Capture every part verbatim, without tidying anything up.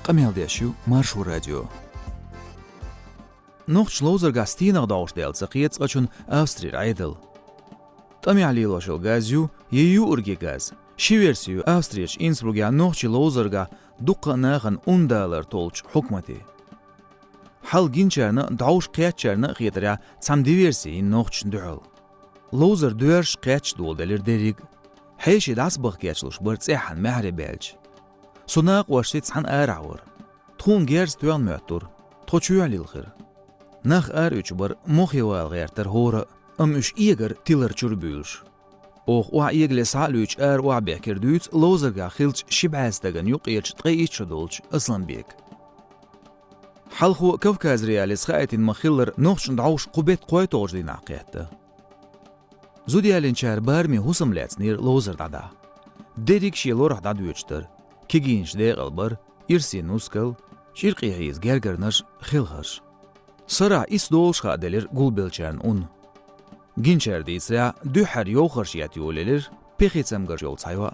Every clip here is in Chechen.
Къамел деш ю Маршо радио. Нохчийн ловзаргахь стенах дӀовш даьлла ца кхета цкъачунна Австрера Ӏедал. ТӀамехь лелош йолу газ ю я юург газ. Ши верси ю Австрерчу Инсбругехь нохчийн ловзаргахь дуккха а нахана ун далар толлучу хьукматан. Хьал гинчарна а, дӀовш кхеттачарна а хетарехь, цхьана диверси йина нохчашна дуьхьал. Ловзар доьрзуш, кхетташ доладелира дерриг а. Хьеший дӀасабаха кечлуш бара цӀеххьана маьхьарий баьлча. Со накъосташций цхьаьна арахь вара. Тхуна герз тоьхна моьттура. Тхо чоьхьа лилхира. Нах ара уьдуш бара, мохе вала гӀертара хӀора а, амма уьш эгара тилар чуьра буьйлуш. Оха охьаэгале схьа а луьйчу ара охьабехкира дуьйцу ловзаргахь хиллачу ши бӀе стагана юккъерчу ткъе итт шо долчу Асланбека. Хьалхо Кавказ.Реалиис хаийтина ма-хиллара, нохчашна дӀовш кху беттан кхойтталгӀачу дийнахь кхетта. Зуда ялийнчара барамийн хӀусам лаьцнера ловзар дӀадахьа. Дерриг шен лорахь дӀадоьдуш дара. Кегийнаш декъала бара, ирсе нускал, чӀиркъе хьийза гергарнаш, хелхарш. Сарахь исс долуш хаа делира гулбеллачарна ун. Гинчара дийцарехь, дуьххьара йовхарш етта йолаелира, пехи цамгарш йолу цхьа йоӀ.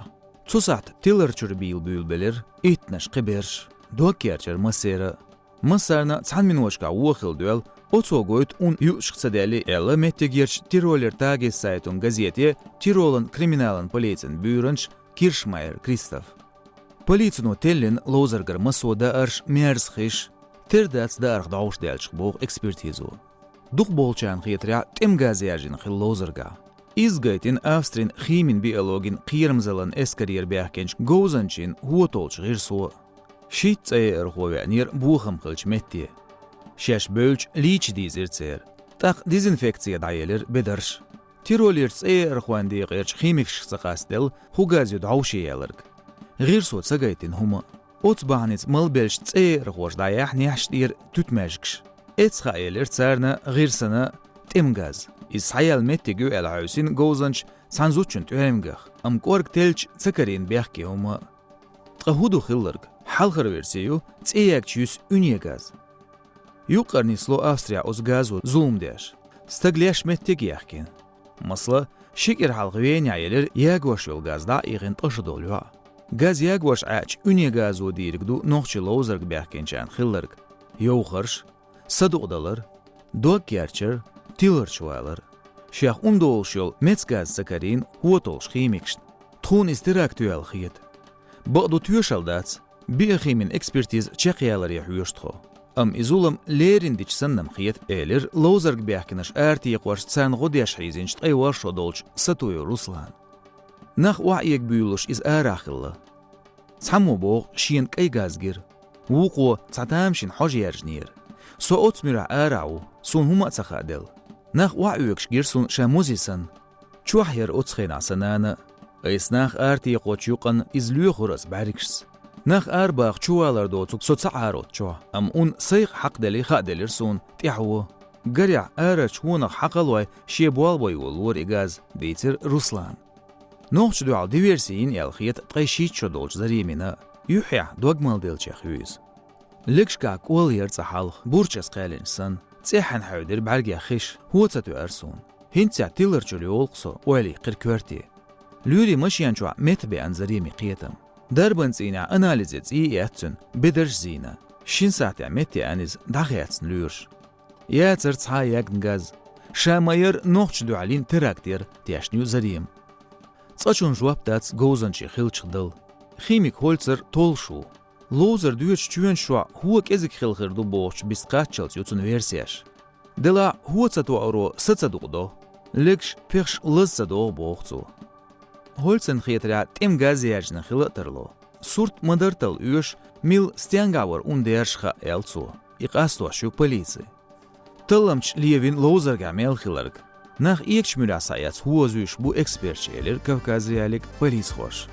Цу сахьтехь тилар чуьра бийла буьйлабелира иттанаш, кхиберш. Дог керчара массеран а. Массарна цхьана миноташкахь вон хилла доьлла, оцо гойту ун юучух ца даьллий аьлла, меттигерчу Тиролер Тагес-Цайтунг газете Тиролан криминалан полицин буьйранча Киршмайер Кристофа. Полицино теллина ловзаргара массо а даарш, мерза хиш, тера дац даарах дӀовш даьллачух, боху экспертизо. Дукхахболчарна хетарехь, тӀеман газ яржийна хилла ловзаргахь. Иза гайтина Австрин химийн, биологин кхерамзаллин эскарера баьхкинчу говзанчин хӀотталгӀачу гӀирсо. Шийтта цӀеяархо веанера бохам хиллачу метте. Шаьш бевлча лийча дийзира церан. ТӀаккха дезинфекци дӀаелира бедарш. Тиролерчу цӀеяархойн декъерчу химикашка ца къастаделла, хӀун газ ю дӀовше яларг. ГӀирсо ца гайтина хӀума а. Оцу бахьаница малбеллачу цӀеяархоша дӀаяьхьна яххьаш тӀера туьтмаьжгаш. Эццахь хаъелира царна гӀирсана тӀеман газ. Иза схьаяьлла меттиг ю аьлла хьаьвсина говзанчо цхьана зудчун тӀоьрмигах, амма кӀорга теллича ца карийна бехке хӀума а. Ткъа хӀун ду хилларг? Хьалхара верси ю цӀе ягча юьсу уьне газ. Юккъера нисло Австрехь оцу газо зулам деш. Стаг леш меттиг а яьхкина. Масала, ши кӀира хьалха Венехь елира ягош йолу газ дӀа а ихина ткъа шо долу йоӀ. Газ ягош Ӏаьача уьне газо дийриг ду нохчийн ловзарга баьхкинчарна хилларг: йовхарш, садукъадалар, дог керчар, тиларчу валар. Шех ун долуш йолу меца газ ца карийна хӀотталгӀачу химикашна. Тхуна иза теракт ю аьлла хета. Бакъду, тоьшалла дац, биохимин экспертиза чекхъяларе хьоьшу тхо. Амма и зулам леррина дича санна-м хета, элира ловзарга баьхкинарш аратекхош, царна гӀо деш хьийзинчу ткъе ворхӀ шо долчу Сатуев Руслана. Нах охьаэгабуьйлуш иза арахь хилла. Цхьаммо боху, шена кӀай газ гира. Вукхо цхьа тамашийна хьожа яьржинера. Со оцу муьрехь арахь ву, суна хӀума а ца хааделла. Нах охьаоьгуш гира суна ша музий санна. Чохь яра оцу хенахь сан нана а. Айса нах аратекхочу юкъана иза лоьхура ас бӀаьргашца. Нах арабаха чувалар доцург со ца Ӏароцу чохь, амма ун сайх хьакхаделли хааделира суна тӀаьхьо. Гарехь, арарчу хӀонах хьакхалой шен болх бой волора и газ, дийцира Руслана. Нохчашна дуьхьал диверси йина аьлла хета ткъе шийтта шо долчу Заремина а, юьххьехь догмалделлачех ю иза. Легашкахь кӀол яра цкъа хьалха, бурча ас кхаьллинчу санна. ЦӀеххьана хьаьвдира бӀаьргех хиш, хӀо ца тоьара суна. ХӀинццехь тилар чуьра йолу-кх со, ойла йиккхира коьрте. Лоьрийн машен чохь меттабеана Зареми кхетам. Дарбан цӀийнехь анализе цӀий а эцна цуьнан, бедарш а зийна. Шина сахьтехь меттаеана иза, дӀахецна лоьраша. Яцара цхьа а ягна газ. Ша ма-ярра нохчашна дуьхьал йина теракт яра, тешна ю Зарема. Цкъачунна жоп дац говзанче хиллачух дала. Химик Хольцер толлуш ву. Ловзар доьшучу чоьнаш чохь хӀо кӀезиг хила хир ду бохучу бист кхаччалц ю цуьнан версеш. Делахь, хӀо ца тоаро са ца дукъадо. Легаш, пехаш лаза ца догӀу, боху цо. Хольцерна хетарехь, тӀеман газ яржийна хила а тарло. Сурт ма-дарра талла оьшу, мила, стенгахь вара ун дерзаш хаьа, аьлла цо. И къастош ю полици. Талламчаш левина ловзаргахь мел хилларг. Нах эгачу муьрехь схьаэцна хӀо зуьйш бу эксперташа, элира Кавказ.Реалига полисхоша.